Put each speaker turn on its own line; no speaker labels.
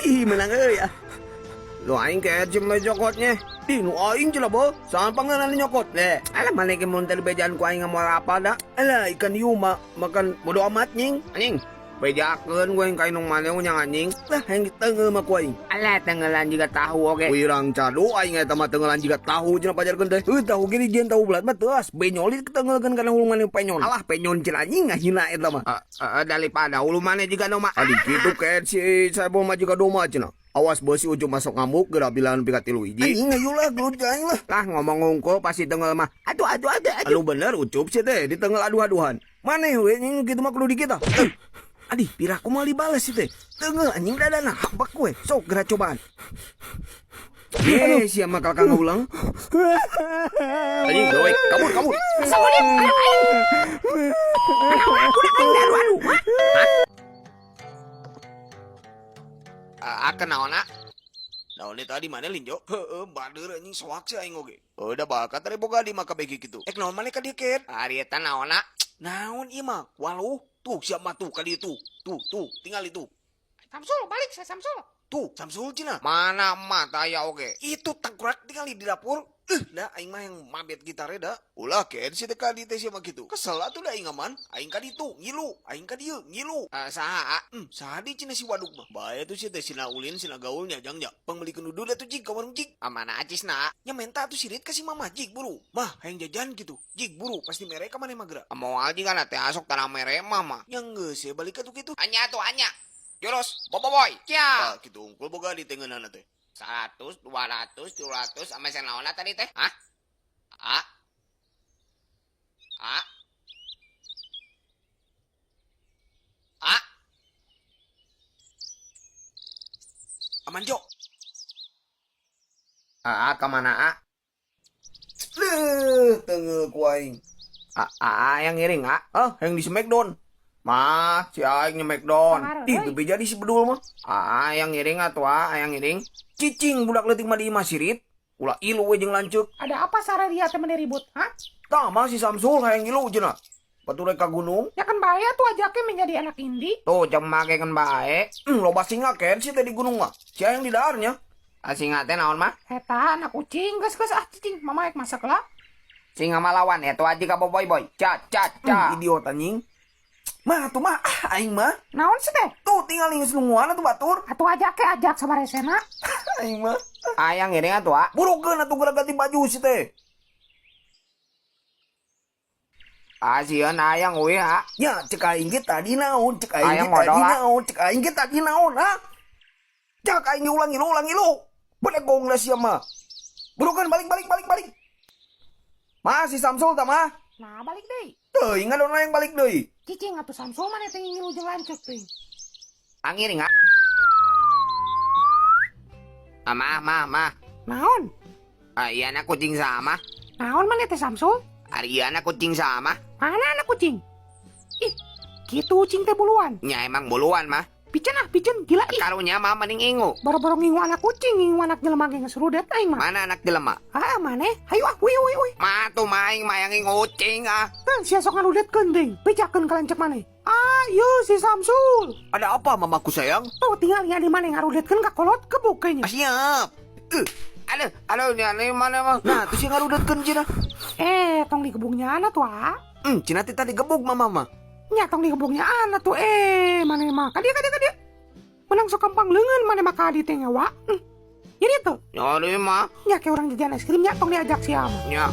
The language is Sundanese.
Ih, menang euy ah. Lu aing kayak cuma nyokotnya. Di nu aing cenah bo. Sampang na nyokot. Leh, alah maneh ke mun tadi bejaan ku aing moal apa da. Alah ikan hiu mah makan bodo amat nying. Anjing. Bejakeun gue yang kainung maneh unyang anjing. Lah yang ditengeul mah ku aing. Alah tengelan juga tahu oge. Wirang cadu aing eta mah tengelan juga tahu cenah pajarkeun teh. Heuh tahu ge dijieun tahu belat mah teuas. Benyol ditengeulkeun kana hulu maneh penyon. Alah penyon cenah anjing ngahina eta mah. Daripada hulu maneh juga doma. Adi kitu kayak si Saebul mah juga doma cenah. Awas bos si Ucup masuk ngamuk geura bilang nepi ka 3 hiji. Anjing ayo lah gelut ka aing lah. Lah ngomong ngungkul pasti tenggel mah. Aduh aduh aduh aduh. Anu bener Ucup sih teh ditengel aduh-aduhan. Maneh we anjing kitu mah kudu dikita. Adih piraku moal dibales sih teh. Tenggel anjing dadana habak we. Sok geura cobaan. Ye sia mah kalkang ngaulang. Anjing we kabur kabur.
Saudip anak aing. Anak budak aing adu-adu.
Ah, kenaon, ah? Naon tadi mana linjo? Heeh, bader anjing soak sih aing oge. Heuh, da bakat tadi boga di maka begi kitu. Ek naon maneh ka dieu ket? Ari eta naon, ah? Naon ieu mah? Waluh, tuh siap mah tuh ka dieu tuh. Tuh, tuh, tinggal itu.
Samsul, balik saya Samsul.
Tuh, Samsul cenah. Mana mah taya oge? Itu tangkurak tinggal di dapur. Dah aing mah yang mabet gitare da. Ulah ken si teh ka dieu teh sia mah kitu. Kesel atuh da aing aman. Aing ka ditu ngilu, aing ka dieu ngilu. Saha? Saha di cenah si waduk mah. Bae tuh si teh sina ulin sina gaulnya jang nya. Pangmeulikeun udud atuh jig ka warung jig. Mana acisna? Nya menta atuh sirit ka si mama jig buru. Mah hayang jajan kitu. Jig buru pasti mere ka maneh mah geura. Moal jiga na teh asok tanah mere mah mah. Nya geus ye balik atuh kitu. Anya atuh anya. Jurus boboiboy. Cia. Ah, kitu unggul boga di tengeunana teh. 100, 200, 300, sama yang naona tadi teh? Hah? A? A? A? Aman, Jo. A, A kemana, A? Leuh, tengeu ku aing. A, A, A yang ngiring, A. Ah, yang di Smackdown. Mah, si aing nge-Smackdown. Ih, bebe jadi si bedul mah. A, A yang ngiring atuh, A, yang ngiring. Cicing budak leutik mah di imah sirit. Ulah ilu we jeung lanceuk.
Ada apa sararia teh meni ribut, ha?
Tah mah si Samsul hayang ngilu cenah. Batur rek ka gunung.
Ya kan bae atuh ajaknya menjadi anak indi.
Tuh jam make kan bae. Loba singa ken si teh di gunung mah. Si hayang di daharnya. Ah, singa teh naon mah?
Eta anak kucing geus geus ah cicing mama rek masak lah.
Singa mah lawan eta aja ka boboiboy. Ca ca ca. Idiot anjing. Mah tuh mah ah, aing mah.
Naon sih teh?
Tuh tinggal geus nungguan atuh batur.
Atuh ajak ke ajak sabaresena.
Aing mah. Ayang ngiring atuh, ah. Burukeun atuh geura ganti baju si teh. Ah, sieun ayang we, ah. Ya, cek aing ge tadi naon, cek aing ge tadi naon, cek aing ge tadi naon, ah. Cek aing ge ulang ngilu, ulang ngilu. Bedegong da sia mah. Burukeun balik balik balik balik. Mah si Samsul tah mah.
Nah, balik deui.
Teuing ngadon yang balik deui.
Cicing atuh Samsul maneh teh ngilu jeung lanceuk teuing.
Angiring, ah. Ah, mah, mah, mah.
Naon?
Ah, iya anak kucing sama.
Naon maneh teh Samsul?
Ari iya anak kucing sama.
Mana anak kucing? Ih, kitu kucing teh buluan.
Nya emang buluan mah.
Piceun ah, piceun gila ih.
Karunya mah mending ingu.
Boro-boro ngingu anak kucing, ngingu anak jelema ge geus rudet aing mah.
Mana anak jelema?
Ah, maneh? Hayu ah, wih wih wih.
Mah tuh mah aing mah yang ngingu kucing ah.
Kan sia sok ngarudetkeun deui. Bejakeun ka lanceuk maneh. Ayo si Samsul.
Ada apa mamaku sayang?
Tuh tinggal nya di mana ngarudetkeun ka kolot gebuk kayaknya.
Ah, siap. Aduh, aduh, ini mana mah? Nah, tuh si ngarudetkeun cenah.
Tong digebuknya anak tuh, ah.
Cenah teh tadi gebuk mama mah.
Nya tong digebuknya anak tuh, mana mah? Ka dieu, ka dieu, ka dieu. Menang sok gampang leungeun mana mah ka dieu teh nyawa. Jadi tuh.
Nyari mah.
Nya kayak orang jajan es krim nya tong diajak sia mah.
Nya.